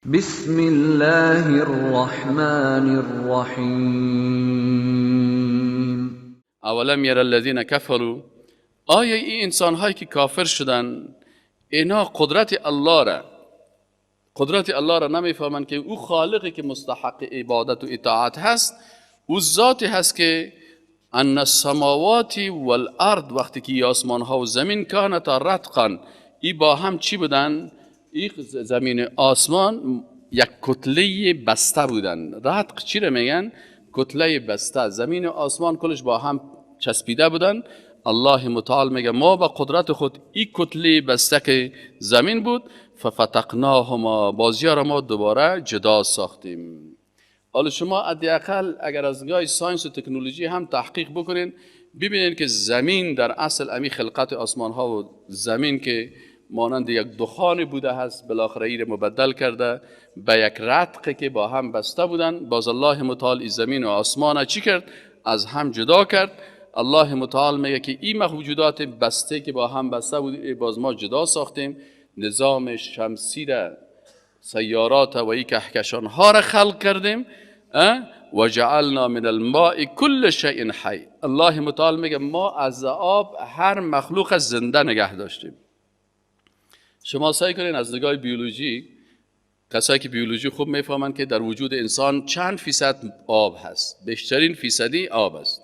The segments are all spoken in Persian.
بسم الله الرحمن الرحیم. اولم یر الذین کفروا، آیا این انسان هایی که کافر شدن اینا قدرت الله را نمیفهمند که او خالقی که مستحق عبادت و اطاعت هست، او ذاتی هست که ان السماوات والارض، وقتی که آسمان ها و زمین کانتا رتقا، ای با هم چی بودن؟ ای زمین آسمان یک کتله بسته بودن. رتق چی رو میگن؟ کتله بسته. زمین و آسمان کلش با هم چسبیده بودن. الله متعال میگه ما با قدرت خود این کتله بسته که زمین بود ففتقناهما، بازی را ما دوباره جدا ساختیم. حالا شما حداقل اگر از نگاه science و تکنولوژی هم تحقیق بکنین ببینین که زمین در اصل امی خلقت آسمان ها و زمین که مانند یک دخان بوده هست، بالاخره ایر مبدل کرده به یک رتق که با هم بسته بودن. باز الله متعال این زمین و آسمان چی کرد؟ از هم جدا کرد. الله متعال میگه که این موجودات بسته که با هم بسته بود باز ما جدا ساختیم. نظام شمسی را، سیارات و این کهکشان ها را خلق کردیم. و جعلنا من الماء كل شیء حی. الله متعال میگه ما از آب هر مخلوق زنده نگه داشتیم. شما سعی کنین از نگاه بیولوژی، کسایی که بیولوژی خوب میفهمند که در وجود انسان چند فیصد آب هست، بیشترین فیصدی آب است.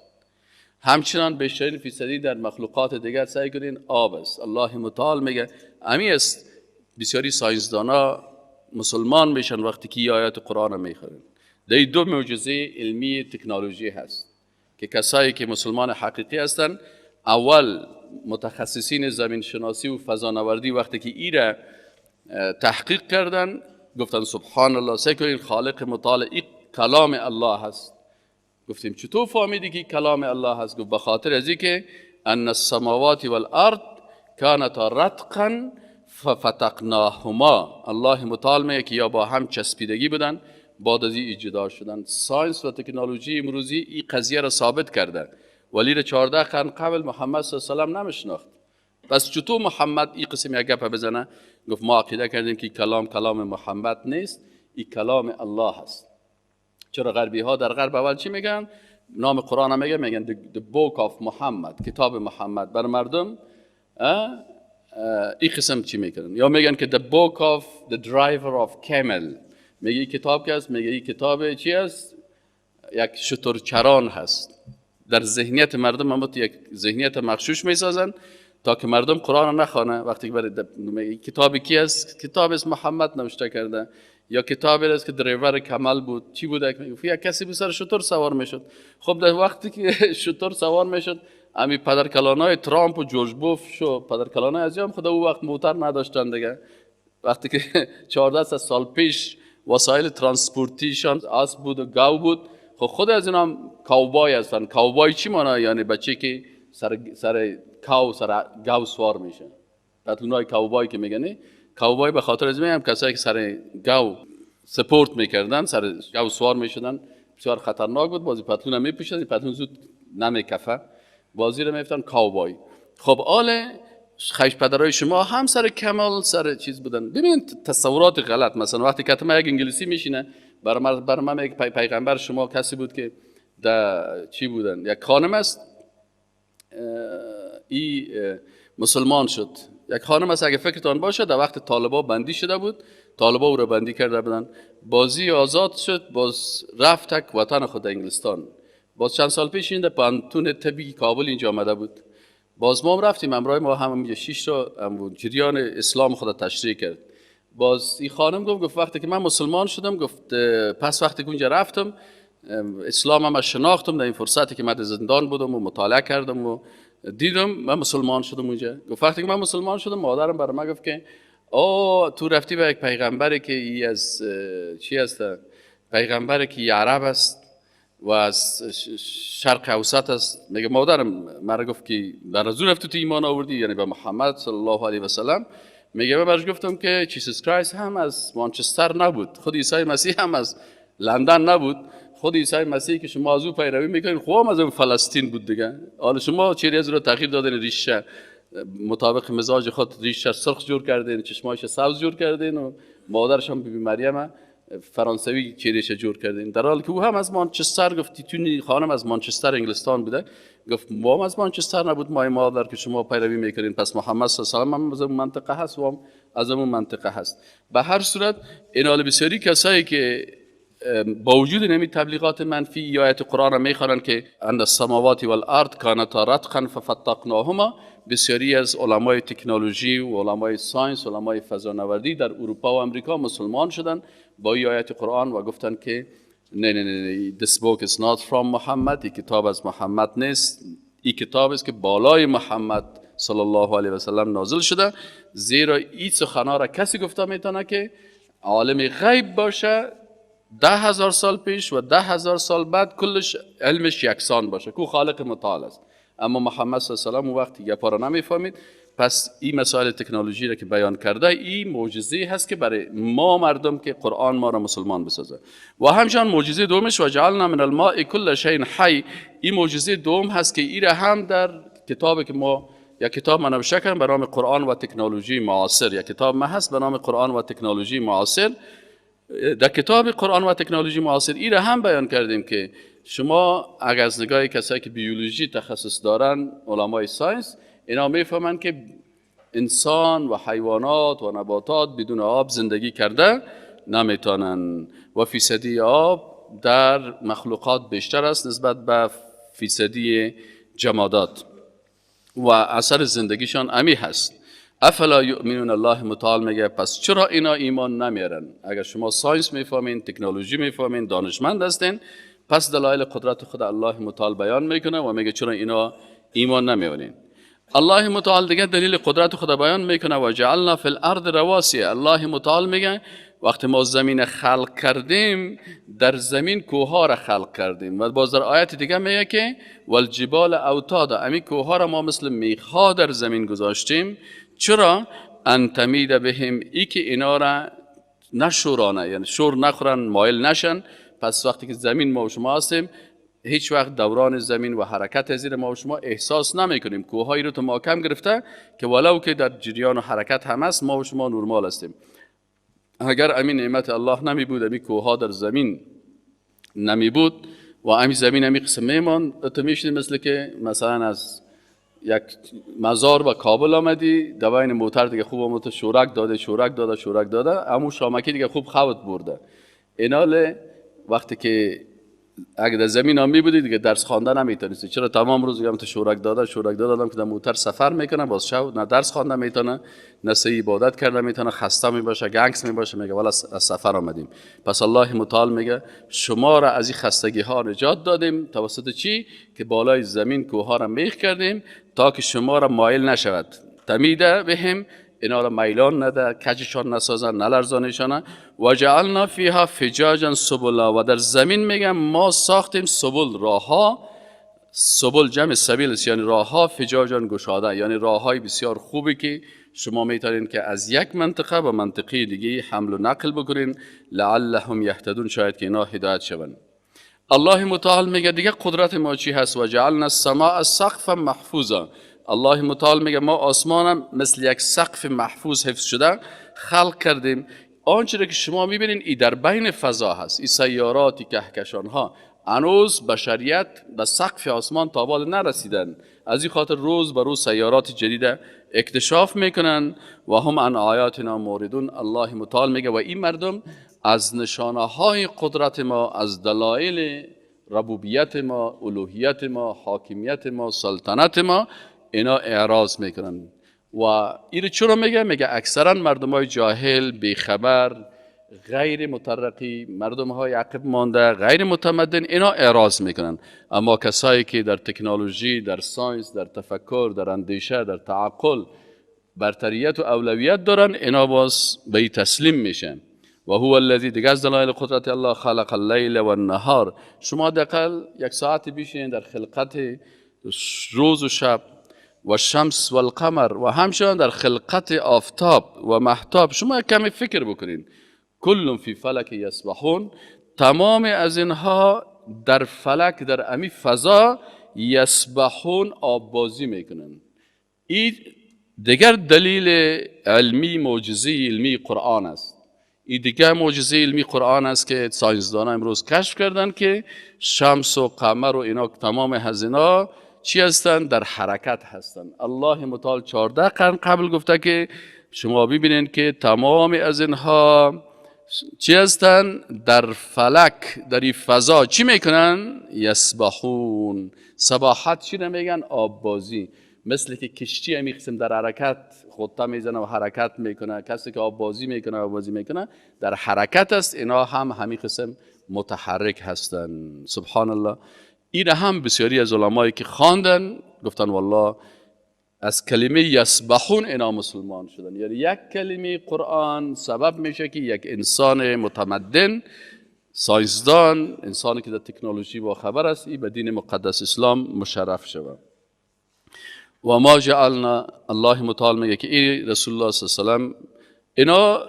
همچنان بیشترین فیصدی در مخلوقات دیگر سعی کنین آب است. الله متعال میگه امی است. بسیاری ساینسدانا مسلمان میشن وقتی که آیات قرآن رو میخورن. در دو معجزه علمی تکنولوژی هست که کسایی که مسلمان حقیقی هستن، اول متخصصین زمین شناسی و فضانوردی وقتی که ایره تحقیق کردن گفتن سبحان الله، سعی کنین خالق متعال این کلام الله هست. گفتیم چطور فهمیدی که کلام الله هست؟ گفت به خاطر از اینکه ان السماوات والارض کانتا رتقا ففتقناهما. الله متعال میگه که یا با هم چسبیدگی بودن، بعد از این جدا شدن. science و تکنولوژی امروزی این قضیه را ثابت کرده، ولی را 14 قرن قبل محمد صلی الله علیه و سلم نمیشناخت. پس چطور محمد این قسم یک گپ بزنه؟ گفت ما عقیده کردیم که کلام کلام محمد نیست، این کلام الله هست. چرا غربی ها در غرب اول چی میگن؟ نام قرآن هم میگن، میگن the book of محمد، کتاب محمد. بر مردم این قسم چی میکنن؟ یا میگن که the book of the driver of camel. میگه این کتاب که است، میگه این کتاب چی است؟ یک شترچران هست. در ذهنیت مردم هم یک ذهنیت مغشوش میسازن تا که مردم قرآن نخوانه. وقتی که برای کتاب کی است؟ کتاب است محمد نوشته کرده، یا کتاب است که driver camel بود، چی بود؟ یک کسی به سر شتر سوار میشد. خب در وقتی که شتر سوار میشد، امی پدرکلانای ترامپ و جورج بوش و پدرکلانای از هم خدا او وقت موتر نداشتن دیگه. وقتی که 14 سال پیش وسایل transport یشان اسب بود و گاو بود، خب خود از اینا هم کاوبای هستن. کاوبای چی مانا؟ یعنی بچه که سر cow، سر گاو سوار میشه. پتلونای کاوبای که میگن، کاوبای به خاطر از میگم کسایی که سر گاو سپورت میکردن، سر گاو سوار میشدن، بسیار خطرناک بود. بازی پتلون میپوشیدن، پتلون زود نمیکفه، بازی رو میفتن کاوبای. خب آل خیش پدرای شما هم سر camel سر چیز بودن. ببینید تصورات غلط. مثلا وقتی که یک انگلیسی میشینه بر من یک پیغمبر شما کسی بود که در چی بودن، یک خانم است ای مسلمان شد. یک خانم است اگه فکرتان باشه در وقت طالبا بندی شده بود، طالبا او را بندی کرده بودن، بازی آزاد شد، باز رفت تک وطن خود انگلستان. باز چند سال پیش این در پانتون طبی کابل اینجا آمده بود. باز ما هم رفتیم، همراه ما هم 6 تا جریان اسلام خود تشریح کرد. باز این خانم گفت وقتی که من مسلمان شدم، گفت پس وقتی که اونجا رفتم اسلام هم شناختم، در این فرصتی که من در زندان بودم و مطالعه کردم و دیدم، من مسلمان شدم اونجا. گفت وقتی که من مسلمان شدم، مادرم برای من گفت که او تو رفتی به یک پیغمبری که ای از چی است، پیغمبری که عرب است و از شرق اوسط است. میگه مادرم مرا گفت که در از رفتی تو ایمان آوردی، یعنی به محمد صلی الله علیه و سلم. میگه من برش گفتم که Jesus Christ هم از مانچستر نبود، خود عیسی مسیح هم از لندن نبود، خود عیسی مسیح که شما از او پیروی میکنین خب هم از اون فلسطین بود دیگه. حالا شما چیزی از رو تغییر دادن، ریشه مطابق مزاج خود ریشه سرخ جور کردین، چشمایش سبز جور کردین و مادرش هم بیبی مریم فرانسوی چهرهش جور کردین، در حالی که او هم از مانچستر، گفت تونی خانم از مانچستر انگلستان بوده، گفت ما هم از مانچستر نبود مای مادر که شما پیروی میکنین، پس محمد صلی الله علیه و سلم هم از اون منطقه هست و هم از اون منطقه هست. به هر صورت این بسیاری کسایی که با وجود نمی تبلیغات منفی یا آیت قرآن را میخوانند که ان السماوات والارض کانتا رتقا ففتقناهما، بسیاری از علمای تکنولوژی و علمای science، علمای فضانوردی در اروپا و امریکا مسلمان شدن با این آیت قرآن و گفتن که نه نه نه، this book is not from محمد، این کتاب از محمد نیست، این کتاب است که بالای محمد صلی الله علیه و سلم نازل شده، زیرا این سخنا را کسی گفته میتونه که عالم غیب باشه، 10,000 سال پیش و 10,000 سال بعد کلش علمش یکسان باشه، کو خالق متعال است. اما محمد صلی الله علیه و سلم وقتی گپا را نمیفهمید. پس این مسائل تکنولوژی را که بیان کرده، این معجزه هست که برای ما مردم که قرآن ما را مسلمان بسازه. و همچنان معجزه دومش و جعلنا من الماء کل شیء حی، این معجزه دوم هست که این را هم در کتابی که ما یا کتاب من نوشته کردم به نام قرآن و تکنولوژی معاصر، یا کتاب ما هست به نام قرآن و تکنولوژی معاصر، در کتاب قرآن و تکنولوژی معاصر این را هم بیان کردیم که شما اگر از نگاه کسایی که بیولوژی تخصص دارن، علمای science، اینا میفهمن که انسان و حیوانات و نباتات بدون آب زندگی کرده نمیتونن و فیصدی آب در مخلوقات بیشتر است نسبت به فیصدی جمادات و اثر زندگیشان امی هست. افلا یؤمنون، الله متعال میگه پس چرا اینا ایمان نمیارن؟ اگر شما science میفهمین، تکنولوژی میفهمین، دانشمند هستین، پس دلایل قدرت خود الله متعال بیان میکنه و میگه چرا اینا ایمان نمیارین. الله متعال دیگه دلیل قدرت خود بیان میکنه و جعلنا فی الارض رواسی. الله متعال میگه وقتی ما زمین خلق کردیم، در زمین کوه را خلق کردیم و باز در آیت دیگه میگه که والجبال اوتادا، امی کوه را ما مثل میخ در زمین گذاشتیم. چرا؟ ان تمید بهم، ای که اینا را نشورانه، یعنی شور نخورن، مایل نشن. پس وقتی که زمین ما و شما هستیم، هیچ وقت دوران زمین و حرکت زیر ما و شما احساس نمی کنیم. کوههایی رو تو محکم گرفته که ولو که در جریان و حرکت هم است، ما و شما نرمال هستیم. اگر امین نعمت الله نمی بود، امی کوه در زمین نمی بود و امی زمین امی قسم میمان، تو میشنی مثل که مثلا از یک مزار و کابل آمدی، دوین موتر دیگه خوب آمد، شورک داده شورک داده شورک داده، امو شامکی دیگه خوب خوت برده. اینال وقتی که اگه در زمین هم می بودی دیگه درس خواندن نمیتونستی. چرا؟ تمام روز دیگه تو شورک داده شورک داده، آدم که در موتر سفر میکنه باز شو نه درس خوانده میتونه نه صحیح عبادت کرده میتونه، خسته میباشه، گنگس میباشه، میگه والا از سفر آمدیم. پس الله متعال میگه شما را از این خستگی ها نجات دادیم توسط چی؟ که بالای زمین کوه ها را میخ کردیم تا که شما را مایل نشود، تمیده بهم، اینا را میلان نده، کجشان نسازن، نلرزانشان. و جعلنا فیها فجاجا سبلا، و در زمین میگم ما ساختیم سبل، راهها، سبل جمع سبیل است، یعنی راهها، فجاجا گشاده، یعنی راههای بسیار خوبی که شما میتونین که از یک منطقه به منطقه دیگه حمل و نقل بکنین. لعلهم یهتدون، شاید که اینا هدایت شوند. الله متعال میگه دیگه قدرت ما چی هست؟ و جعلنا السماء سقفا محفوظا. الله متعال میگه ما آسمانم مثل یک سقف محفوظ حفظ شده خلق کردیم. آنچه که شما میبینین ای در بین فضا هست، ای سیارات، کهکشان ها، هنوز بشریت به سقف آسمان تا حال نرسیدن. از این خاطر روز به روز سیارات جدید اکتشاف میکنن. و هم عن آیاتنا معرضون. الله متعال میگه و این مردم از نشانه های قدرت ما، از دلایل ربوبیت ما، الوهیت ما، حاکمیت ما، سلطنت ما، اینا اعراض میکنن. و اینو چرا میگه؟ میگه اکثرا مردم های جاهل، بیخبر، غیر مترقی، مردم های عقب مانده، غیر متمدن، اینا اعراض میکنن. اما کسایی که در تکنولوژی، در science، در تفکر، در اندیشه، در تعقل برتریت و اولویت دارن، اینا باز به تسلیم میشن. و هو الذی، دیگه از دلایل قدرت الله، خلق اللیل و النهار. شما دقل یک ساعت بیشین در خلقت روز و شب و شمس و القمر و همچنان در خلقت آفتاب و مهتاب شما یک کمی فکر بکنین. کل فی فلک یسبحون، تمام از اینها در فلک، در امی فضا، یسبحون آب بازی میکنن. این دیگر دلیل علمی، معجزه علمی قرآن است. این دیگه معجزه علمی قرآن است که ساینسدان‌ها امروز کشف کردن که شمس و قمر و اینا تمام هزینا چی هستن؟ در حرکت هستن. الله متعال 14 قرن قبل گفته که شما ببینین که تمام از اینها چی هستن؟ در فلک، در این فضا چی میکنن؟ یسبحون. سباحت چی نمیگن؟ آب بازی. مثل که کشتی همی قسم در حرکت خودتا میزنه و حرکت میکنه، کسی که آب بازی میکنه و بازی میکنه در حرکت است، اینا هم همی قسم متحرک هستن. سبحان الله. این هم بسیاری از علمایی که خواندن گفتن والله از کلمه یسبحون اینا مسلمان شدن. یعنی یک کلمه قرآن سبب میشه که یک انسان متمدن، ساینسدان، انسانی که در تکنولوژی با خبر است، ای به دین مقدس اسلام مشرف شود. و ما جعلنا، الله متعال میگه که ای رسول الله صلی الله علیه و سلم، اینا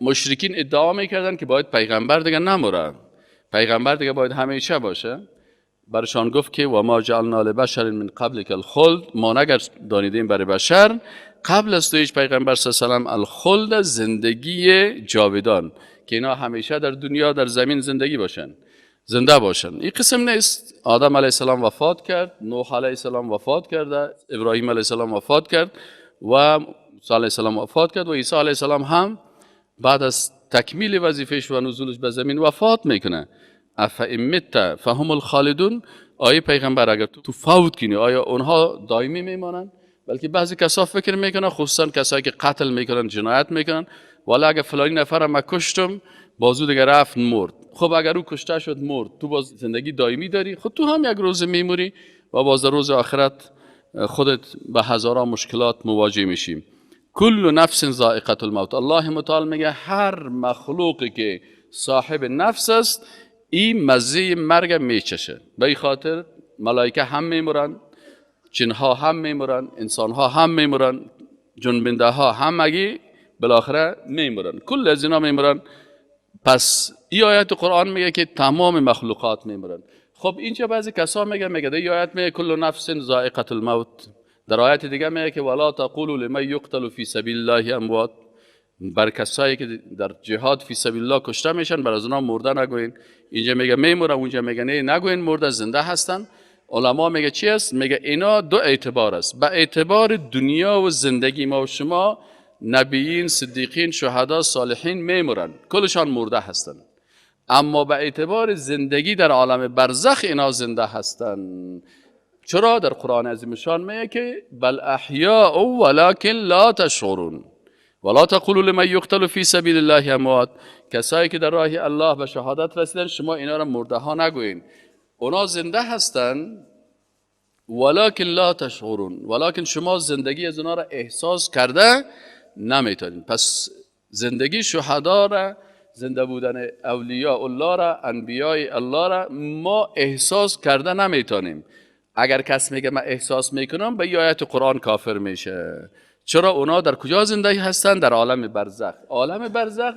مشرکین ادعا میکردن که باید پیغمبر دیگه نموره، پیغمبر دیگه باید همیشه باشه. برشان گفت که و ما جعلنا لبشر من قبلک الخلد، ما نگردانیدیم برای بشر قبل از تو هیچ پیغمبر صلی الله علیه و سلم الخلد، زندگی جاودان، که اینا همیشه در دنیا در زمین زندگی باشن، زنده باشن. این قسم نیست. آدم علیه السلام وفات کرد، نوح علیه السلام وفات کرده، ابراهیم علیه السلام وفات کرد و موسی علیه السلام وفات کرد و عیسی علیه السلام هم بعد از تکمیل وظیفه‌اش و نزولش به زمین وفات میکنه. افان مت فهم الخالدون، آیا پیغمبر اگر تو فوت کنی آیا اونها دائمی میمانند؟ بلکه بعضی کسا فکر میکنن، خصوصا کسایی که قتل میکنن، جنایت میکنن، والا اگر فلانی نفر ما کشتم بازو دیگه رفت مرد. خب اگر او کشته شد مرد، تو باز زندگی دائمی داری، خود تو هم یک روز میموری و باز در روز آخرت خودت به هزاران مشکلات مواجه میشی. کل نفس ذائقه الموت. الله متعال میگه هر مخلوقی که صاحب نفس است این مزه مرگ میچشه. به این خاطر ملائکه هم میمورن، جنها هم میمورن، انسانها هم میمورن، جنبنده ها هم مگی بالاخره میمورن، کل از اینا میمورن. پس این آیت قرآن میگه که تمام مخلوقات میمورن. خب اینجا بعضی کسا میگه این آیت میگه کل نفس ذائقه الموت، در آیت دیگه میگه که ولا تقولوا لمن یقتل فی سبیل الله اموات، بر کسایی که در جهاد فی سبیل الله کشته میشن بر از اونا مرده نگوین. اینجا میگه میمورن، اونجا میگه نه نگوین مرده، زنده هستن. علما میگه چی است؟ میگه اینا دو اعتبار است. به اعتبار دنیا و زندگی ما و شما نبیین، صدیقین، شهدا، صالحین میمورن، کلشان مرده هستن. اما به اعتبار زندگی در عالم برزخ اینا زنده هستن. چرا؟ در قرآن عظیم شان میگه که بل احیاء ولکن لا تشعرون ولا تقولوا لمن یقتل فی سبیل الله اموات. کسایی که در راه الله به شهادت رسیدن شما اینا را مرده ها نگوین، اونا زنده هستن، ولکن لا تشعرون، ولکن شما زندگی از اونا را احساس کرده نمیتونین. پس زندگی شهدا را، زنده بودن اولیاء الله را، انبیاء الله را ما احساس کرده نمیتونیم. اگر کس میگه من احساس میکنم به آیت قرآن کافر میشه. چرا؟ اونا در کجا زندگی هستن؟ در عالم برزخ. عالم برزخ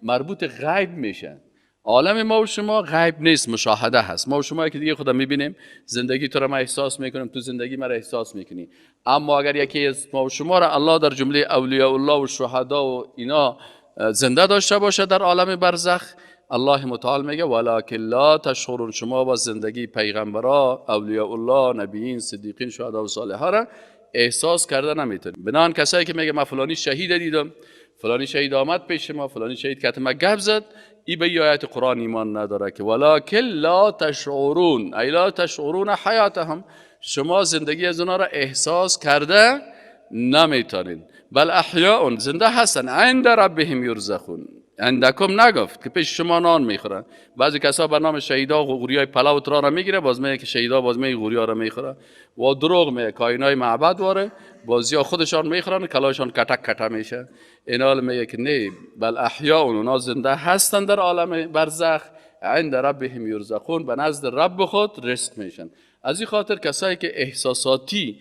مربوط غیب میشه. عالم ما و شما غیب نیست، مشاهده هست. ما و شما که دیگه خدا میبینیم، زندگی تو را ما احساس میکنیم، تو زندگی ما را احساس میکنی. اما اگر یکی از ما و شما را الله در جمله اولیاء الله و شهدا و اینا زنده داشته باشه در عالم برزخ، الله متعال میگه ولکن لا تشعرون، شما با زندگی پیغمبرا، اولیاء الله، نبیین، صدیقین، شهدا و صالحا را احساس کرده نمیتونیم. بنان کسایی که میگه من فلانی شهید دیدم، فلانی شهید آمد پیش ما، فلانی شهید کت ما گپ زد، ای به آیت قرآن ایمان نداره که ولکن لا تشعرون، ای لا تشعرون حیاتهم، شما زندگی از اونا را احساس کرده نمیتونین. بل احیاء، زنده هستن، عند ربهم یرزقون. عندکم نگفت که پیش شما نان میخورن. بعضی کسا به نام شهیدا غوریای پلاو ترا را میگیره، باز میگه که شهیدا باز میگه غوریا را میخوره و دروغ میگه، کاینای معبد واره بازیا خودشان میخورن، کلاشان کتک کته میشه. اینا میگه که نه، بل احیاء، اونا زنده هستن در عالم برزخ، عند ربهم یرزقون، به نزد رب خود رزق میشن. از این خاطر کسایی که احساساتی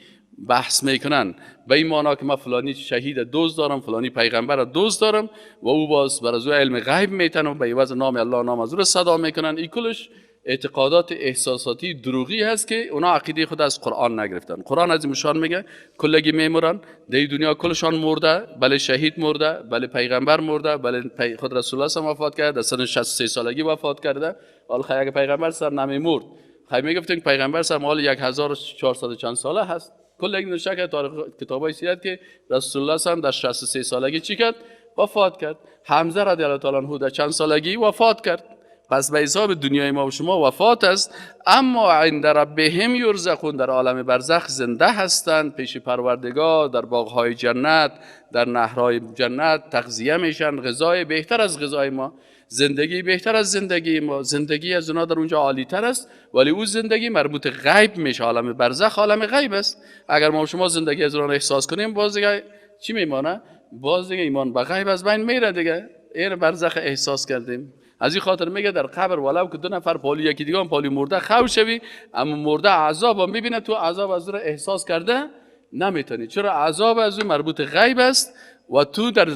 بحث میکنن به این معنا که من فلانی شهید دوست دارم، فلانی پیغمبر دوست دارم و او باز بر از او علم غیب میتن و به عوض نام الله نام از او را صدا میکنن، این کلش اعتقادات احساساتی دروغی هست که اونا عقیده خود از قرآن نگرفتن. قرآن از مشان میگه کلگی میمورن در دنیا، کلشان مرده، بله شهید مرده، بله پیغمبر مرده، بله خود رسول الله هم وفات کرده، در سن 63 سالگی وفات کرده. حالا اگه پیغمبر سر نمیمرد، خیلی میگفتن پیغمبر سر مال 1400 چند ساله هست. کلگی نوشته که تاریخ کتابای سیرت که رسول الله هم در 63 سالگی چی کرد؟ وفات کرد. حمزه رضی الله تعالی عنه در چند سالگی وفات کرد. پس به حساب دنیای ما و شما وفات است، اما عند ربهم یرزقون، در عالم برزخ زنده هستند، پیش پروردگار در باغهای جنت، در نهرهای جنت تغذیه میشن، غذای بهتر از غذای ما، زندگی بهتر از زندگی ما، زندگی از اونا در اونجا عالی تر است، ولی او زندگی مربوط غیب میشه. عالم برزخ عالم غیب است. اگر ما و شما زندگی از اونها احساس کنیم، باز دیگه چی میمانه؟ باز دیگه ایمان به غیب از بین میره دیگه. این برزخ احساس کردیم. از این خاطر میگه در قبر ولو که دو نفر پالی یکی دیگه هم پالی مرده خو شوی، اما مرده عذاب هم میبینه، تو عذاب از او احساس کرده نمیتونی. چرا؟ عذاب از او مربوط غیب است و تو در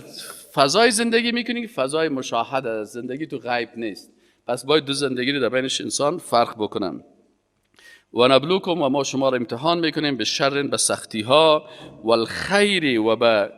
فضای زندگی میکنی که فضای مشاهده است، زندگی تو غیب نیست. پس باید دو زندگی رو در بینش انسان فرق بکنن. و نبلوکم، و ما شما رو امتحان میکنیم، به شر، به سختی ها، و الخیر، و به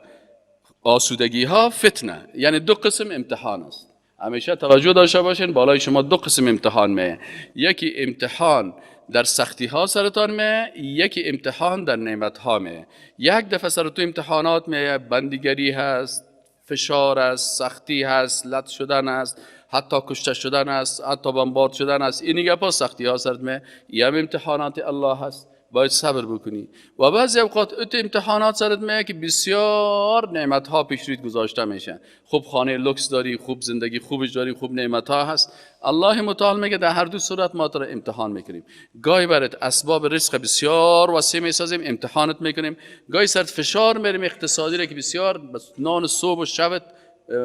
آسودگی ها، فتنه. یعنی دو قسم امتحان است. همیشه توجه داشته باشین، بالای شما دو قسم امتحان میه. یکی امتحان در سختی ها سرتان میه، یکی امتحان در نعمت ها میه. یک دفعه سر تو امتحانات میه، بندیگری هست، فشار است، سختی هست، لط شدن است، حتی کشته شدن است، حتی بمبارد شدن است. این گپا سختی ها سرت میه، یه هم امتحانات الله هست، باید صبر بکنی. و بعضی اوقات ات امتحانات سرت میاد که بسیار نعمت ها پیش رویت گذاشته میشه. خوب خانه لوکس داری، خوب زندگی خوبش داری، خوب نعمت ها هست. الله متعال میگه در هر دو صورت ما تو را امتحان میکنیم. گاهی برات اسباب رزق بسیار وسیع میسازیم، امتحانت میکنیم. گاهی سرت فشار میریم اقتصادی را که بسیار نان صبح و شبت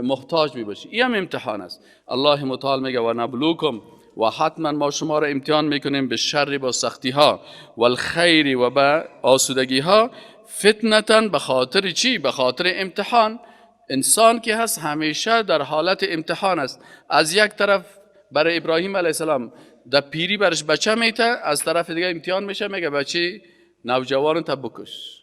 محتاج میباشی، این هم امتحان است. الله متعال میگه و نبلوکم، و حتما ما شما را امتحان میکنیم به شر، با سختی ها، و الخیر، و به آسودگی ها، فتنتن، به خاطر چی؟ به خاطر امتحان. انسان که هست همیشه در حالت امتحان است. از یک طرف برای ابراهیم علیه السلام در پیری برش بچه میته، از طرف دیگه امتحان میشه، میگه بچه نوجوان تا بکش.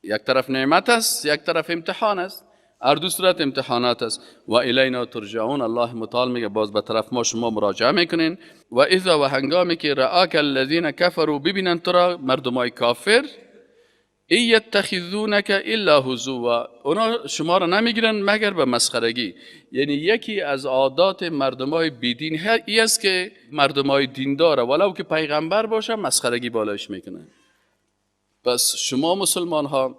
یک طرف نعمت است، یک طرف امتحان است. هر دو صورت امتحانات است. و الینا ترجعون، الله متعال میگه باز به طرف ما شما مراجعه میکنین. و اذا، و هنگامی که رآک الذین کفروا، ببینن تو را مردمای کافر، ای یتخذونک الا هزوا، اونا شما را نمیگیرن مگر به مسخرگی. یعنی یکی از عادات مردمای بیدین ای است که مردمای دیندار ولو که پیغمبر باشه مسخرگی بالایش میکنن. پس شما مسلمان ها،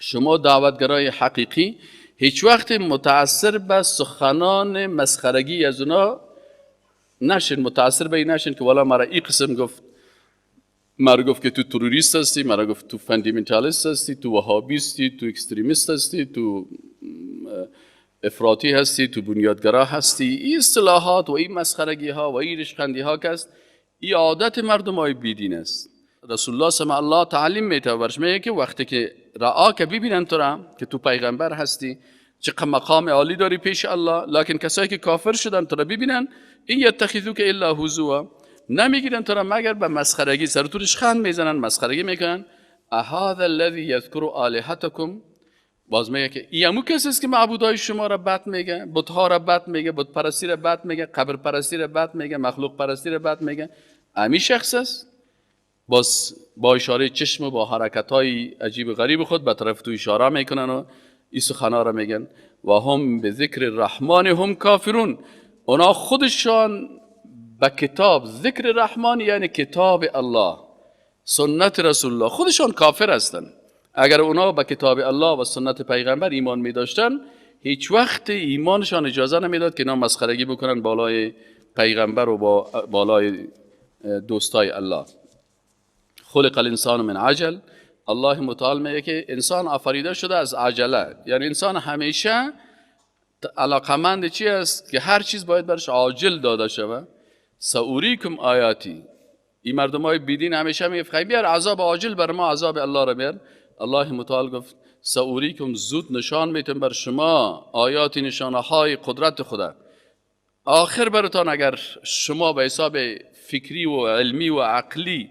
شما دعوتگرای حقیقی، هیچ وقت متاثر به سخنان مسخرگی از اونا نشین، متاثر به این نشین که والا مرا این قسم گفت، مرا گفت که تو تروریست هستی، مرا گفت تو fundamentalist هستی، تو وهابیستی، تو extremist هستی، تو افراطی هستی، تو بنیادگرا هستی. این اصطلاحات و این مسخرگی ها و این ریشخندی ها که است، این عادت مردم های بیدین است. رسول الله صلی الله تعلیم میته برش میگه که وقتی که رآ که ببینن تو را که تو پیغمبر هستی، چه مقام عالی داری پیش الله، لکن کسایی که کافر شدن تو را ببینن، این یتخذوک الا هزوا، نمیگیرن تو را مگر به مسخرگی، سر تو ریشخند میزنن، مسخرگی میکنن. اهذا الذی یذکر آلهتکم، باز میگه که این همون کسی است که معبودای شما را بد میگه، بتها را بد میگه، بت پرستی را بد میگه، قبر پرستی را بد میگه، مخلوق پرستی را بد میگه، امی شخص است. باز با اشاره چشم و با حرکت‌های عجیب و غریب خود به طرف تو اشاره میکنن و این سخنا را میگن. و هم به ذکر الرحمن هم کافرون، اونا خودشان به کتاب ذکر رحمان یعنی کتاب الله، سنت رسول الله، خودشان کافر هستند. اگر اونا به کتاب الله و سنت پیغمبر ایمان می داشتن، هیچ وقت ایمانشان اجازه نمیداد که اینا مسخرگی بکنن بالای پیغمبر و با بالای دوستای الله. خلق الانسان من عجل، الله متعال میگه که انسان آفریده شده از عجله، یعنی انسان همیشه علاقمند چی است؟ که هر چیز باید برش عاجل داده شود. سأوریکم آیاتی، این مردم های بیدین همیشه میگه خیلی بیار عذاب عاجل بر ما، عذاب الله را بیار. الله متعال گفت سأوریکم، زود نشان میتم بر شما آیاتی، نشانه های قدرت خدا. آخر براتان اگر شما به حساب فکری و علمی و عقلی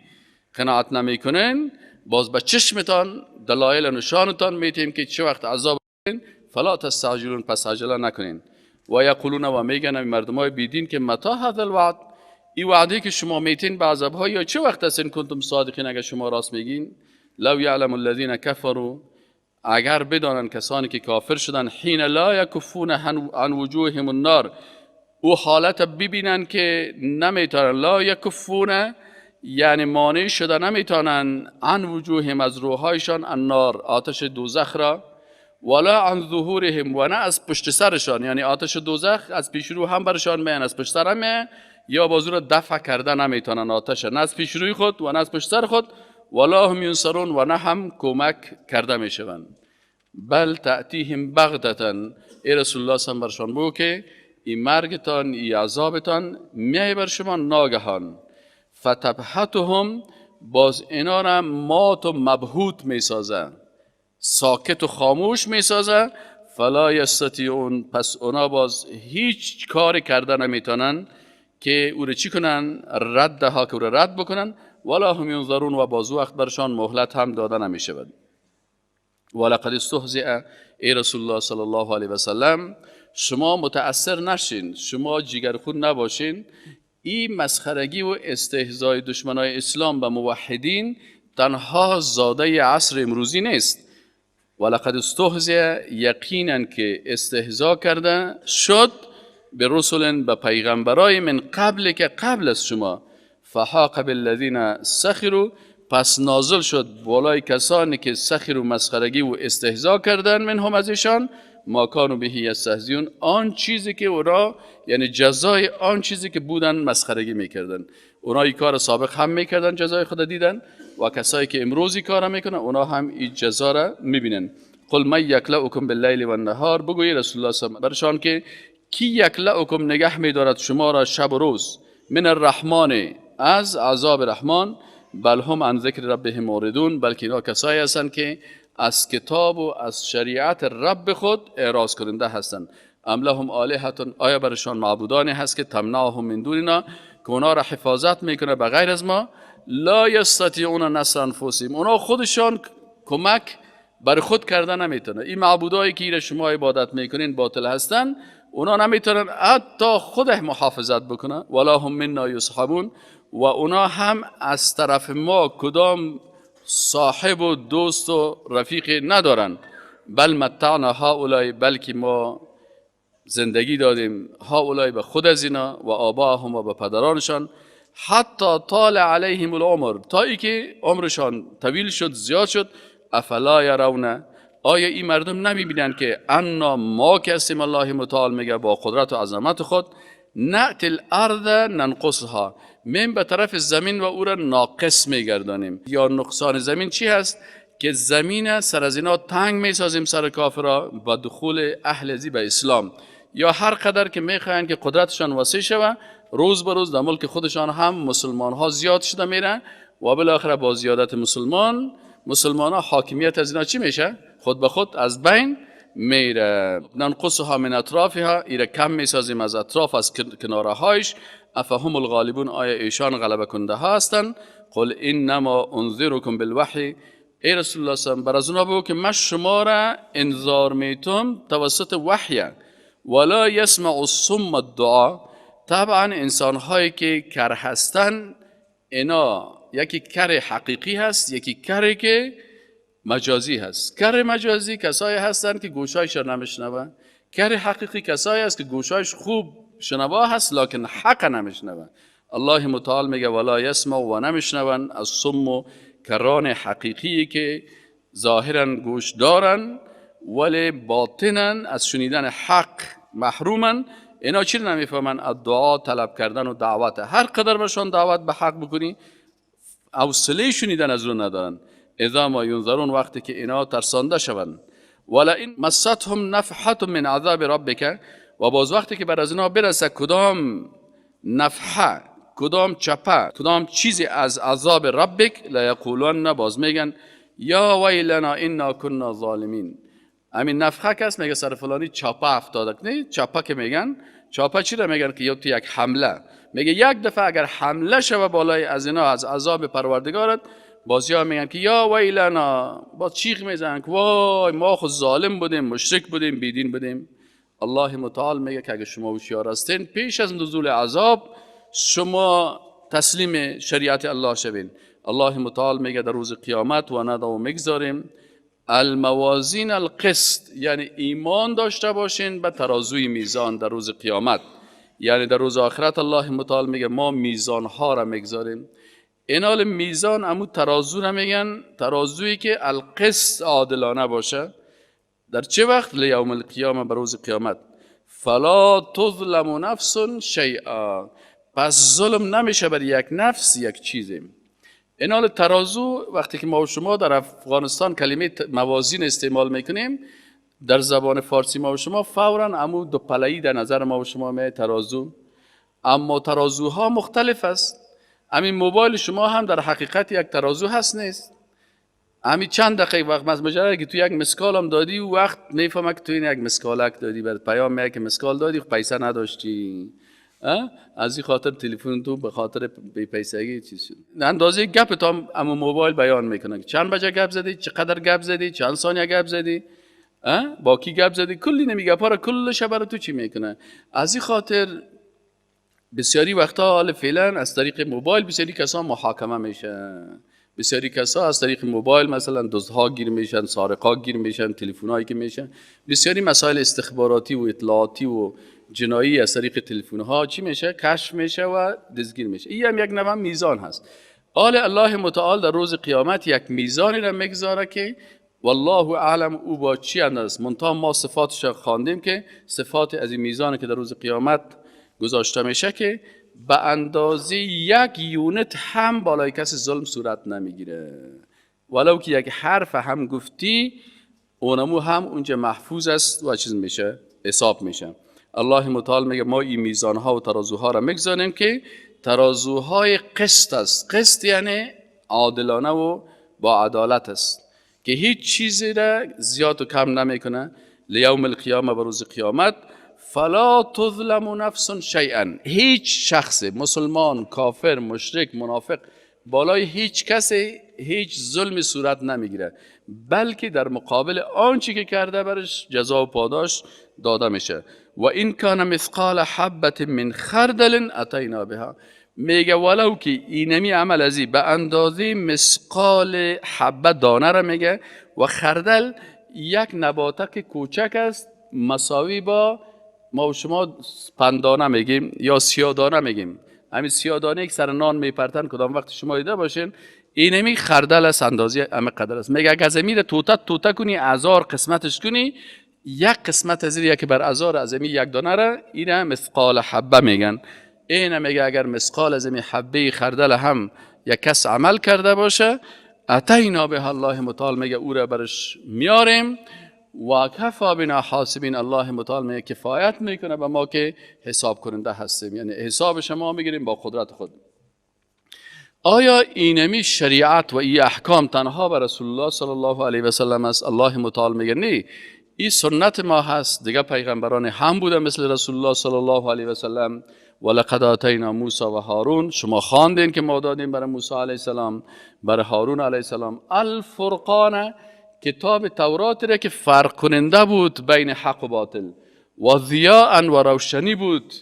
قناعت نمیکنین، باز به چشمتان دلایل نشانتان میتیم که چه وقت عذاب، فلا تستعجلون، پس عجله نکنین. و یقولون، و میگن مردم های بیدین که متی هذا الوعد، این وعده که شما میتین به عذاب ها یا چه وقت است؟ ان کنتم صادقین، اگر شما راست میگین. لو یعلم الذین کفروا، اگر بدانن کسانی که کافر شدن، حین لا یکفون عن وجوههم النار، او حالت ببینن که نمیتونن، لا یکفون یعنی مانع شده نمیتونن، عن وجوههم از روحایشان، النار آتش دوزخ را، ولا عن ظهورهم و نه از پشت سرشان، یعنی آتش دوزخ از پیش رو هم برشان میان، از پشت سر هم، یا بازو را دفع کرده نمیتونن آتش، نه از پیش روی خود و نه از پشت سر خود، ولا هم ینصرون و نه هم کمک کرده میشوند. بل تأتیهم بغتة، ای رسول الله صلی برشان بگو که این مرگتان، ای عذابتان میای بر شما ناگهان. فتبهتهم، باز اینا را مات و مبهوت میسازه، ساکت و خاموش میسازه. فلا یستطیعون، پس اونا باز هیچ کاری کرده نمیتونن که او را چی کنن؟ رد ها، که او را رد بکنن. ولا هم ینظرون، و باز وقت برشان مهلت هم داده نمیشود. ولقد استهزئ، ای رسول الله صلی الله علیه و سلم شما متأثر نشین، شما جیگرخون نباشین. این مسخرگی و استهزای دشمنای اسلام به موحدین تنها زاده عصر امروزی نیست. ولقد استهزئ، یقینا که استهزا کرده شد، برسل، به پیغمبرای، من قبل که قبل از شما. فحاق بالذین سخروا، پس نازل شد بالای کسانی که سخروا مسخرگی و استهزا کردن، منهم از ایشان، ما کانوا به یستهزئون، آن چیزی که اونا، یعنی جزای آن چیزی که بودن مسخرگی میکردن. اونا این کار سابق هم میکردن، جزای خود دیدن، و کسایی که امروز این کار میکنن اونا هم این جزا را میبینن. قل من یکلؤکم باللیل والنهار، بگوی رسول الله صلی الله برشان که کی یکلؤکم نگه میدارد شما را شب و روز، من الرحمن از عذاب رحمان، بل هم عن ذکر ربهم معرضون، بلکه اینا کسایی هستند که از کتاب و از شریعت رب خود اعراض کننده هستند. ام لهم آلهة، آیا برشان معبودانی هست که تمنعهم من دوننا، که اونا را حفاظت میکنه به غیر از ما؟ لا یستطیعون نصر انفسهم، اونا خودشان کمک بر خود کرده نمیتونه. این معبودایی که شما عبادت میکنین باطل هستن، اونا نمیتونن حتی خود محافظت بکنن. ولا هم منا یصحبون، و اونا هم از طرف ما کدام صاحب و دوست و رفیق ندارن. بل متعنا هؤلاء، بلکه ما زندگی دادیم هؤلاء به خود از اینا، و آباهم و به پدرانشان، حتی طال علیهم العمر، تا ای که عمرشان طویل شد، زیاد شد. افلا یرون، آیا این مردم نمیبینن که انا ما که هستیم، الله متعال میگه با قدرت و عظمت خود، نأتی الارض ننقصها، من به طرف زمین و او را ناقص میگردانیم. یا نقصان زمین چی هست؟ که زمین سر از اینا تنگ میسازیم سر کافرا با دخول اهل زی به اسلام، یا هر قدر که میخواین که قدرتشان وسیع شوه، روز به روز در ملک خودشان هم مسلمان ها زیاد شده میرن و بالاخره با زیادت مسلمان ها حاکمیت از اینا چی میشه؟ خود به خود از بین میره. ننقصها من اطرافها، ایره کم میسازیم از اطراف، از کناره هایش. افهم الغالبون، آیا ایشان غلبه کننده ها هستند؟ قل انما انذرکم بالوحی، ای رسول الله صلی الله علیه و بر از اونا بگو که من شما را انذار میتم توسط وحی. ولا یسمع الصم الدعا، طبعا انسان هایی که کر هستن، اینا یکی کر حقیقی هست، یکی کری که مجازی هست. کر مجازی کسایی هستند که گوشایش را نمیشنون. کر حقیقی کسایی هست که گوشایش خوب شنوا هست لکن حق نمیشنون. الله متعال میگه ولا یسمع و نمیشنون الصم و کران حقیقی که ظاهرا گوش دارن ولی باطنا از شنیدن حق محرومن. اینا چی رو نمیفهمن؟ الدعا، طلب کردن و دعوت. هر قدر برشان دعوت به حق بکنی حوصله شنیدن از اون ندارن. اذا ما ینذرون، وقتی که اینا ترسانده شوند. ولئن مستهم نفحة من عذاب ربک، و باز وقتی که بر از اینا برسه کدام نفحه، کدام چپه، کدام چیزی از عذاب ربک، لیقولن، باز میگن یا ویلنا انا کنا ظالمین. همین نفخه کس میگه سر فلانی چپه افتاده، نه چپه که میگن چاپه چی را میگن؟ که یا تو یک حمله، میگه یک دفعه اگر حمله شوه بالای از اینا از عذاب پروردگارت، بازی ها میگن که یا ویلنا، با چیغ میزنن که وای ما خود ظالم بودیم، مشرک بودیم، بیدین بودیم. الله متعال میگه که اگه شما هوشیار هستین پیش از نزول عذاب شما تسلیم شریعت الله شوین. الله متعال میگه در روز قیامت و ندعو میگذاریم الموازین القسط، یعنی ایمان داشته باشین به ترازوی میزان در روز قیامت، یعنی در روز آخرت. الله متعال میگه ما میزان ها را میگذاریم. اینال میزان امو ترازو را میگن، ترازویی که القسط عادلانه باشه. در چه وقت؟ لیوم القیامه، بر روز قیامت. فلا تظلم نفس شیئا، پس ظلم نمیشه بر یک نفس یک چیزی. اینال ترازو وقتی که ما و شما در افغانستان کلمه موازین استعمال میکنیم، در زبان فارسی ما و شما فوراً امو دو پله‌ای در نظر ما و شما می ترازو. اما ترازوها مختلف است. همین موبایل شما هم در حقیقت یک ترازو هست نیست؟ همین چند دقیقه وقت از مجرد که تو یک مسکال هم دادی و وقت نیفهمه که تو این یک مسکالک دادی، برات پیام میاد که مسکال دادی خب پیسه نداشتی، از این خاطر تلفن تو به خاطر بی پیسگی چیز شد. اندازه گپ تا اما موبایل بیان میکنه چند بجه گپ زدی، چقدر گپ زدی، چند ثانیه گپ زدی، با کی گپ زدی، کلی نمی گپ ها را کلش برای تو چی میکنه. از این خاطر بسیاری وقتا حال فعلا از طریق موبایل بسیاری کسا محاکمه میشن، بسیاری کسا از طریق موبایل مثلا دزدها گیر میشن، سارقا گیر میشن، تلفن‌هایی که میشن، بسیاری مسائل استخباراتی و اطلاعاتی و جنایی از طریق تلفن‌ها چی میشه؟ کشف میشه و دستگیر میشه. این هم یک نوع میزان هست. آل الله متعال در روز قیامت یک میزانی را میگذاره که والله اعلم او با چی اندازه. منتها ما صفاتش را خواندیم که صفات از این میزانی که در روز قیامت گذاشته میشه که به اندازه یک یونت هم بالای کسی ظلم صورت نمیگیره، ولو که یک حرف هم گفتی اونمو هم اونجا محفوظ است و چیز میشه، حساب میشه. الله متعال میگه ما این میزانها و ترازوها را میگذاریم که ترازوهای قسط است. قسط یعنی عادلانه و با عدالت است که هیچ چیزی را زیاد و کم نمیکنه. لیوم القیامه، به روز قیامت، فلا تظلم نفس شیئا، هیچ شخص مسلمان، کافر، مشرک، منافق بالای هیچ کسی هیچ ظلم صورت نمیگیره، بلکه در مقابل آنچه که کرده برش جزا و پاداش داده میشه. و این کان مثقال حبة من خردل اتینا بها، میگه ولو که اینمی عمل ازی به اندازه مثقال حبه دانه را میگه، و خردل یک نباتک کوچک است مساوی با ما و شما پندانه میگیم یا سیادانه میگیم. همین سیادانه که سر نان میپرتن کدام وقت شما دیده باشین، اینمی خردل است، اندازه همه قدر است. میگه اگه از امیر توته توته کنی، هزار قسمتش کنی، یک قسمت از این یکی بر هزار از این یک دانه را، اینه مثقال حبه میگن. اینه میگه اگر مثقال از این حبه خردل هم یک کس عمل کرده باشه، اتینا به الله متعال میگه او را برش میاریم و کفا بنا حاسبین. الله متعال میگه کفایت میکنه به ما که حساب کننده هستیم، یعنی حساب شما میگیریم با قدرت خود. آیا اینمی شریعت و این احکام تنها بر رسول الله صلی الله علیه و سلم است؟ الله متعال میگه نه، این سنت ما هست، دیگه پیغمبران هم بوده مثل رسول الله صلی الله علیه و سلم. ولقد آتینا موسی و هارون، شما خواندین که ما دادیم برای موسی علیه السلام، برای هارون علیه السلام الفرقان، کتاب تورات را که فرق کننده بود بین حق و باطل، و ضیاء و روشنی بود،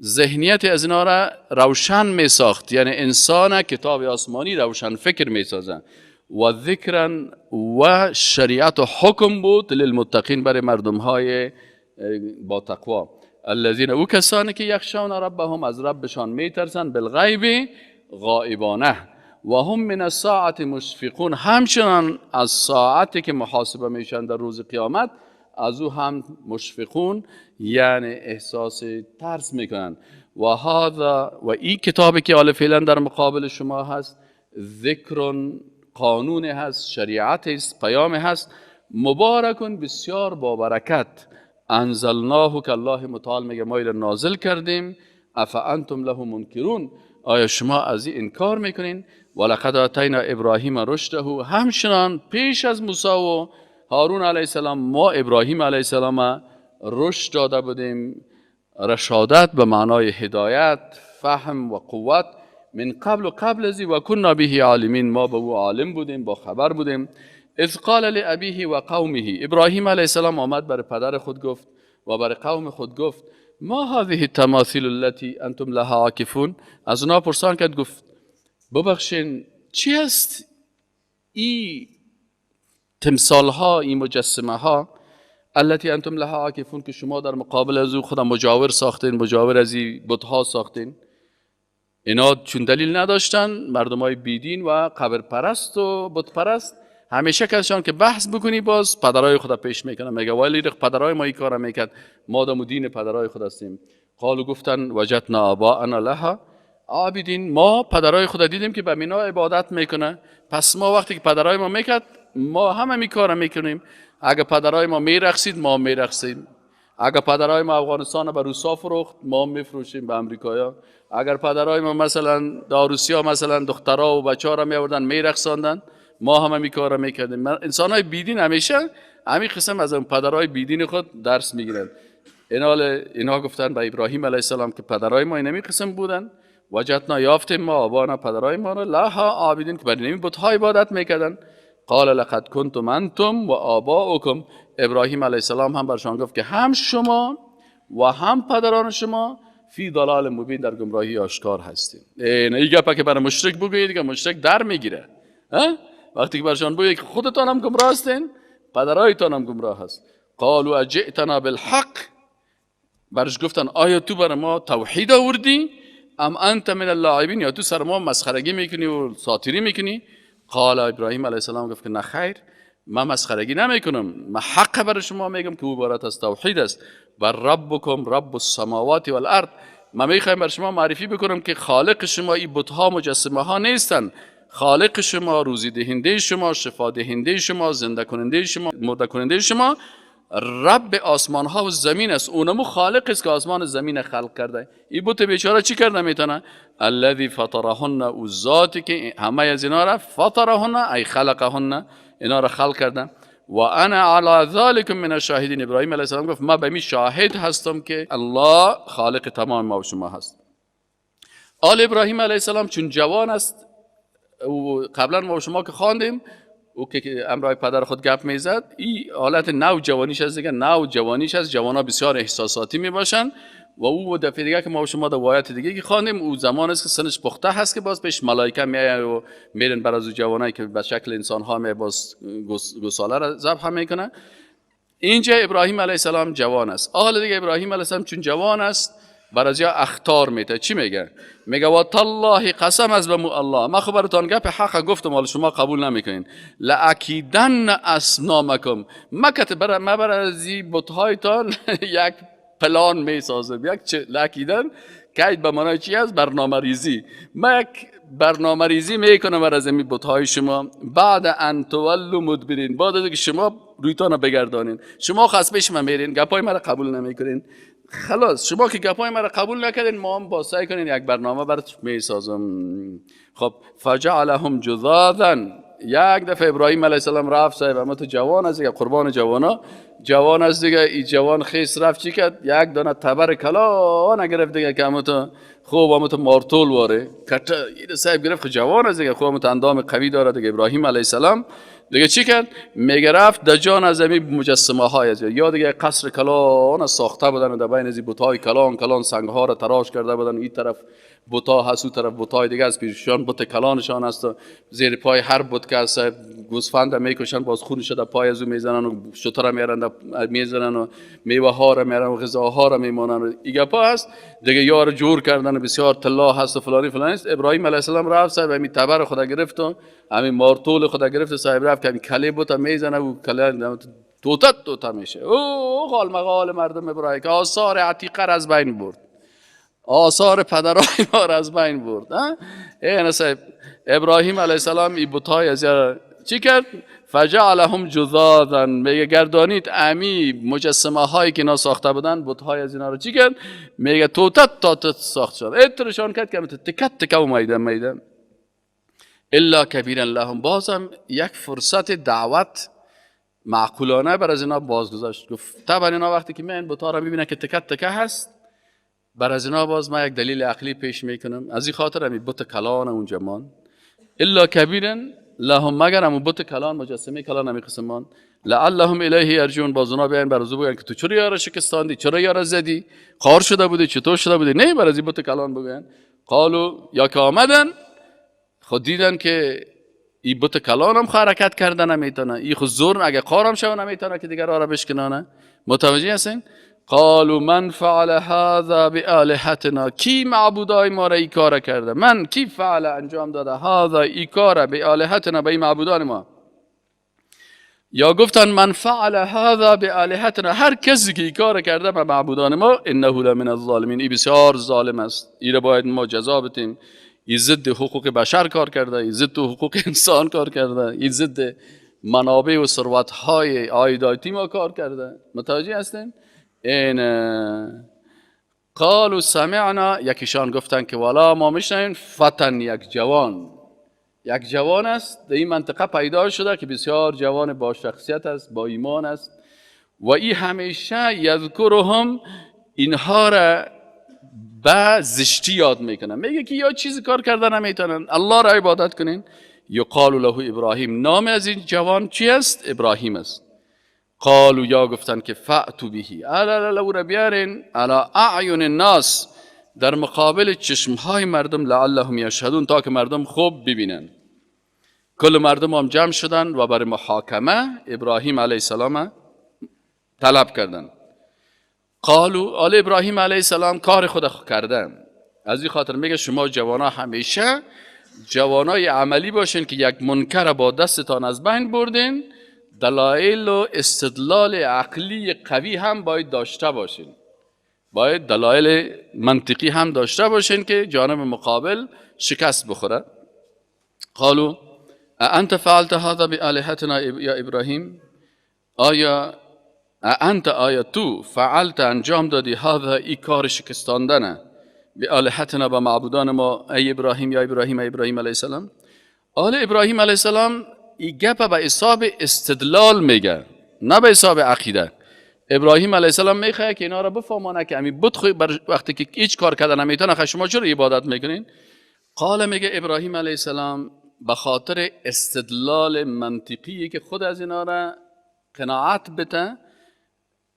ذهنیت از اینا را روشن می ساخت، یعنی انسان کتاب آسمانی روشن فکر می سازه. و ذکرا و شریعت و حکم بود للمتقین، برای مردم های با تقوا. الذین، او کسانی که یخشون ربهم، از ربشان میترسن، بالغیب غائبانه، و هم من الساعت مشفقون، همچنان از ساعتی که محاسبه میشن در روز قیامت از او هم مشفقون، یعنی احساس ترس میکنن. و هذا، و این کتابی که حالا فعلا در مقابل شما هست، ذکر، قانون هست، شریعت است، پیام هست، مبارکون، بسیار با برکت، انزلناه، که الله متعال میگه ما نازل کردیم، افانتم له منکرون، آیا شما از این انکار میکنین؟ ولقد آتینا ابراهیم رشده، همچنان پیش از موسی و هارون علیه السلام ما ابراهیم علیه السلام رشد داده بودیم. رشادت به معنای هدایت، فهم و قوت، من قبل و قبل ازی، و کنا به عالمین، ما به او عالم بودیم، با خبر بودیم. اذ قال لابیه و قومه، ابراهیم علیه السلام آمد بر پدر خود گفت و بر قوم خود گفت ما هذه التماثیل التي انتم لها عاکفون. از اونا پرسان کرد، گفت ببخشین چی هست ای تمثال ها، این مجسمه ها، التي انتم لها عاکفون، که شما در مقابل از او خدا مجاور ساختین، مجاور از این بتها ساختین. اینا چون دلیل نداشتن، مردم های بیدین و قبر پرست و بت پرست، همیشه کسشان که بحث بکنی باز پدرای خدا پیش میکنن، میگه ولی پدرای ما این کارا میکرد، ما دم دین پدرای خود هستیم. قالو گفتن وجدنا آباءنا لها عابدین، ما پدرای خود دیدیم که به مینا عبادت میکنه، پس ما وقتی که پدرای ما میکرد ما هم می کارا میکنیم. اگه پدرای ما میرقصید ما میرقصیم، اگه پدرای ما افغانستان به روسا فروخت ما میفروشیم به امریکایا، اگر پدرای ما مثلا در روسیا مثلا دخترا و بچه‌ها را میآوردن میرقصاندن ما هم می کارا میکردیم. انسان های بیدین همیشه همین قسم از اون پدرای بیدین خود درس میگیرن. اینا گفتن به ابراهیم علیه السلام که پدرای ما اینمی قسم بودن، وجدنا یافتیم ما آبانا پدرای ما را لها عابدین، که بر اینمی بت‌ها عبادت میکردن. قال لقد کنتم انتم و آباؤکم، ابراهیم علیه السلام هم برشان گفت که هم شما و هم پدران شما فی ضلال مبین، در گمراهی آشکار هستیم. این گپه که برای مشرک بگویید که مشرک در میگیره، وقتی که برشان بگویید که خودتان هم گمراه هستین، پدرایتان هم گمراه هست. قالوا اجئتنا بالحق، برش گفتن آیا تو بر ما توحید آوردی ام انت من اللاعبین، یا تو سر ما مسخرگی میکنی و ساتیری میکنی؟ قال ابراهیم علیه السلام گفت که نه خیر، من مسخرگی نمیکنم، من حق بر شما میگم که او عبارت از توحید است. بر ربکم رب السماوات والارض، من میخوایم بر شما معرفی بکنم که خالق شما این بتها مجسمه ها نیستن، خالق شما، روزی دهنده شما، شفا دهنده شما، زنده کننده شما، مرده کننده شما، رب آسمان ها و زمین است. اونمو خالق است که آسمان و زمین خلق کرده. این بت بیچاره چی کرده میتونه؟ الذی فطرهن، او ذاتی که همه از اینا را فطرهن ای خلقهن، اینا را خلق کرده. و انا علی ذلک من الشاهدین، ابراهیم علیه السلام گفت ما به می شاهد هستم که الله خالق تمام ما و شما هست. آل ابراهیم علیه السلام چون جوان است، و قبلا ما و شما که خواندیم او که امرای پدر خود گپ میزد، این حالت نو جوانیش از دیگه، نو جوانیش از جوانا بسیار احساساتی میباشن. و او دفعه دیگه که ما و شما در روایت دیگه که خواندیم، او زمان است که سنش پخته هست که باز پیش ملائکه میآید و میرن بر از او جوانایی که به شکل انسان ها می باز گوساله را ذبح میکنه. اینجا ابراهیم علیه السلام جوان است. حال دیگه ابراهیم علیه السلام چون جوان است بر از یا اخطار میته. چی میگه؟ میگه و تالله قسم از به الله، ما خو براتون گپ حق گفتم، حالا شما قبول نمیکنین. لاکیدن اصنامکم، ما بر ما بر از بت‌هایتان یک پلان میسازم. یک چه لاکیدن کید به معنای چی است؟ برنامه ریزی. ما یک برنامه ریزی میکنم بر از این بت‌های شما. بعد ان تولوا مدبرین، بعد از که شما رویتان بگردانین، شما خاص پیش من میرین، گپای مرا قبول نمیکنین، خلاص شما که گپای مرا قبول نکردین، ما هم با سعی کنین یک برنامه برات میسازم. خب فجعلهم جذاذا، یک دفعه ابراهیم علیه السلام رفت صاحب، اما تو جوان است دیگه، قربان جوانا، جوان است دیگه، این جوان خیس رفت چی کرد؟ یک دانه تبر کلان گرفت دیگه که اما تو خوب اما تو مارتول واره کت این صاحب گرفت. خب جوان است دیگه، خوب اما تو اندام قوی داره دیگه ابراهیم علیه السلام دیگه. چی کرد؟ میگه رفت در جان از این مجسمه های از یا دیگه قصر کلان ساخته بودن و در بین از بت‌های کلان کلان سنگ ها را تراش کرده بودن، این طرف بت‌ها هست، اون طرف بت‌های دیگه از پیششان بت کلانشان هست، زیر پای هر بت که هست گوسفند میکشن، باز خونش در پای از او میزنن و شتر میارن میزنن و میوه ها را میارن و غذاها را میمانن و این گپا هست دیگه. یار جور کردن بسیار طلا هست و فلانی فلانی است. ابراهیم علیه السلام رفت صاحب همین تبر خدا گرفت و همین مارتول خدا گرفت، صاحب رفت که همین کله بت میزنه و کله توته توته میشه. او قال مقال مردم ابراهیم که آثار عتیقه را از بین برد، آثار پدرای ما را از بین برد. این صاحب ابراهیم علیه السلام این بت‌های از چی کرد؟ فجعلهم جذاذا، میگه گردانید امی مجسمه هایی که اینا ساخته بودن، بت‌های از اینا رو چی کرد؟ میگه توته توته ساخت شد، اترشان کرد که تکت تکه و میده میده. الا کبیرا لهم، بازم یک فرصت دعوت معقولانه بر از اینا باز گذاشت. گفت طبعا اینا وقتی که میان بت‌ها رو میبینن که تکت تکه هست، بر از اینا باز ما یک دلیل عقلی پیش میکنم. از این خاطر همی بت کلان اونجا مان، الا کبیرن لهم، مگر همون بت کلان، مجسمه کلان همی قسمان، لعلهم الیه یرجعون، باز اونا بیان بر از او بگن که تو چرا یارا شکستاندی، چرا یارا زدی، خار شده بودی، چطور شده بودی؟ نه، بر از این بت کلان بگن. قالو، یا که آمدن خود دیدن که این بت کلان هم حرکت کردن نمیتونه، این خود زور اگه قارم شوه نمیتونه که دیگر را بشکنانه. متوجه هستین؟ قالوا من فعل هذا بآلهتنا، کی معبودای ما را ای کار کرده؟ من کی فعل انجام داده هذا ای کار بآلهتنا، به این معبودان ما؟ یا گفتن من فعل هذا بآلهتنا، هر کسی که ای کار کرده به معبودان ما، انه لمن الظالمین، ای بسیار ظالم است، ای را باید ما جزا بدیم، ای ضد حقوق بشر کار کرده، ای ضد حقوق انسان کار کرده، ای ضد منابع و ثروت‌های عایداتی ما کار کرده. متوجه هستین؟ این قالوا سمعنا، یکیشان گفتن که والا ما میشنویم فتن، یک جوان، یک جوان است در این منطقه پیدا شده که بسیار جوان با شخصیت است، با ایمان است، و این همیشه یذکرهم، اینها را به زشتی یاد میکنه، میگه که یا چیزی کار کرده نمیتونن، الله را عبادت کنین. یقال له ابراهیم، نام از این جوان چی است؟ ابراهیم است. قالوا، یا گفتن که فأتوا به، الا او را بیارین، علی اعین الناس، در مقابل چشمهای مردم، لعلهم یشهدون، تا که مردم خوب ببینن. کل مردم هم جمع شدن و برای محاکمه ابراهیم علیه السلام طلب کردن. قالوا، آل ابراهیم علیه السلام کار خود کردن. از این خاطر میگه شما جوانا همیشه جوانای عملی باشین که یک منکر با دستتان از بین بردین، دلایل و استدلال عقلی قوی هم باید داشته باشین، باید دلایل منطقی هم داشته باشین که جانب مقابل شکست بخوره. قالوا انت فعلت هذا بآلهتنا یا ابراهیم، آیا انت، آیا تو فعلت انجام دادی هذا ای کار شکستاندنه بآلهتنا، با معبودان ما، ای ابراهیم، یا ابراهیم، ای ابراهیم علیه السلام. آل ابراهیم علیه السلام ای گپ به حساب استدلال میگه، نه به حساب عقیده. ابراهیم علیه السلام میخواد که اینا را بفهمانه که امی بت خو وقتی که هیچ کار کردن نمیتونه، شما چرا عبادت میکنین؟ قال، میگه ابراهیم علیه السلام به خاطر استدلال منطقی که خود از اینا را قناعت بده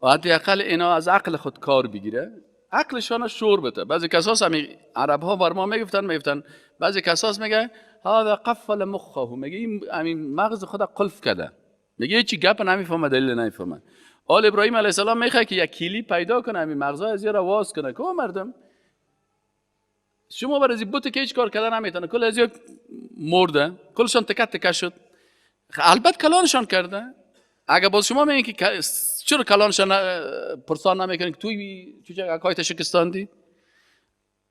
و حداقل اینا از عقل خود کار بگیره، عقلشان شور بده. بعضی کساس همی عرب ها بر ما میگفتن بعضی کساس میگه هذا قفل مخه، میگه این همین مغز خود قلف کرده، میگه هیچی گپ نمیفهمه، دلیل نمیفهمه. آل ابراهیم علیه السلام میخواد که یک کلی پیدا کنه، همین مغزای از را واز کنه که مردم شما بر از بت که هیچ کار کردن نمیتونه، کل از یک مرده، کلشان تکه تکه شد، البته کلانشان کرده. اگه باز شما میگین که چرا کلانشان پرسان نمیکنین که توی چوچه کایت شکستاندی،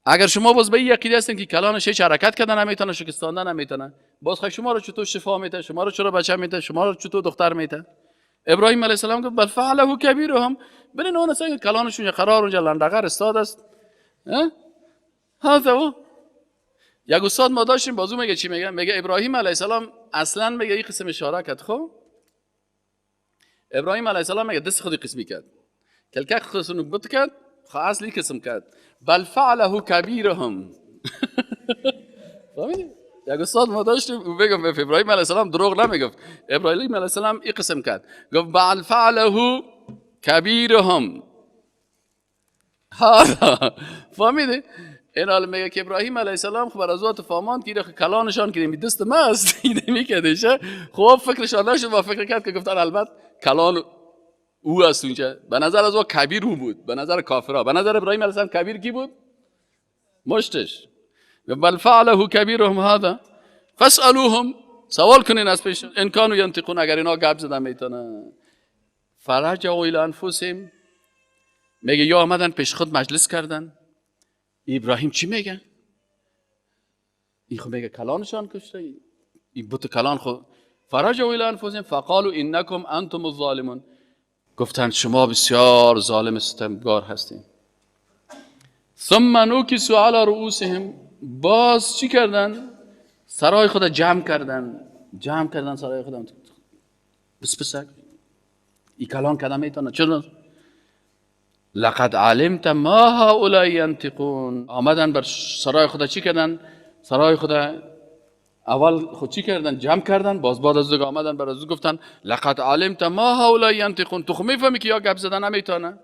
اگر شما باز به این عقیده هستین که کلانش هیچ حرکت کردن نمیتونه، شکستاندن نمیتونه، باز خب شما رو چطور شفا میده، شما رو چرا بچه میده، شما رو چطور دختر میده؟ ابراهیم علیه السلام گفت بل فعله کبیرهم، ببین اون اصلا کلانشون قرار اونجا لندقر استاد است. هذا هو. یک استاد ما داشتیم بازو میگه چی میگه؟ میگه ابراهیم علیه السلام اصلا میگه این قسم اشاره کرد. خب ابراهیم علیه السلام میگه دست خودی قسمی کرد، کلکک خودشونو بت کرد، خب اصلی قسم کرد، بل فعله کبیرهم. فهمیدی؟ یک استاد ما داشتیم بگم ابراهیم علیه السلام دروغ نمیگفت، ابراهیم علیه السلام این قسم کرد، گفت بل فعله کبیرهم هذا. فهمیدی؟ این حال میگه که ابراهیم علیه السلام خب از وقت فهمان که کلانشان که دست ما است نمیکردشه، خب فکرشان نشد و فکر کرد که گفتن البته کلان او است اونجا، به نظر از او کبیر او بود، به نظر کافرها، به نظر ابراهیم علیه السلام کبیر کی بود؟ مشتش. بل فعله کبیرهم هذا فاسالوهم، سوال کنین از پیش، ان کانوا ینطقون، اگر اینا گپ زدن میتونن. فرجعوا الی انفسهم، میگه یا آمدن پیش خود مجلس کردن، ابراهیم چی میگه؟ این خب میگه کلانشان کشته، این بت کلان خود. فرجعوا الی انفسهم فقالوا انکم انتم الظالمون، گفتند شما بسیار ظالم ستمگار هستین. ثم نکسوا علی رؤوسهم، باز چی کردن؟ سرای خود جمع کردن، جمع کردن سرای خود، بس پسک این کلان کردن میتونه چرا؟ لقد علمت ما هؤلاء ینطقون. آمدن بر سرای خدا چی کردن؟ سرای خدا اول خود چی کردن؟ جمع کردن. باز بعد از او آمدن بر از او گفتن لقد علمت ما هؤلاء ینطقون. تو خو میفهمی که یا گپ زدن نمیتونه.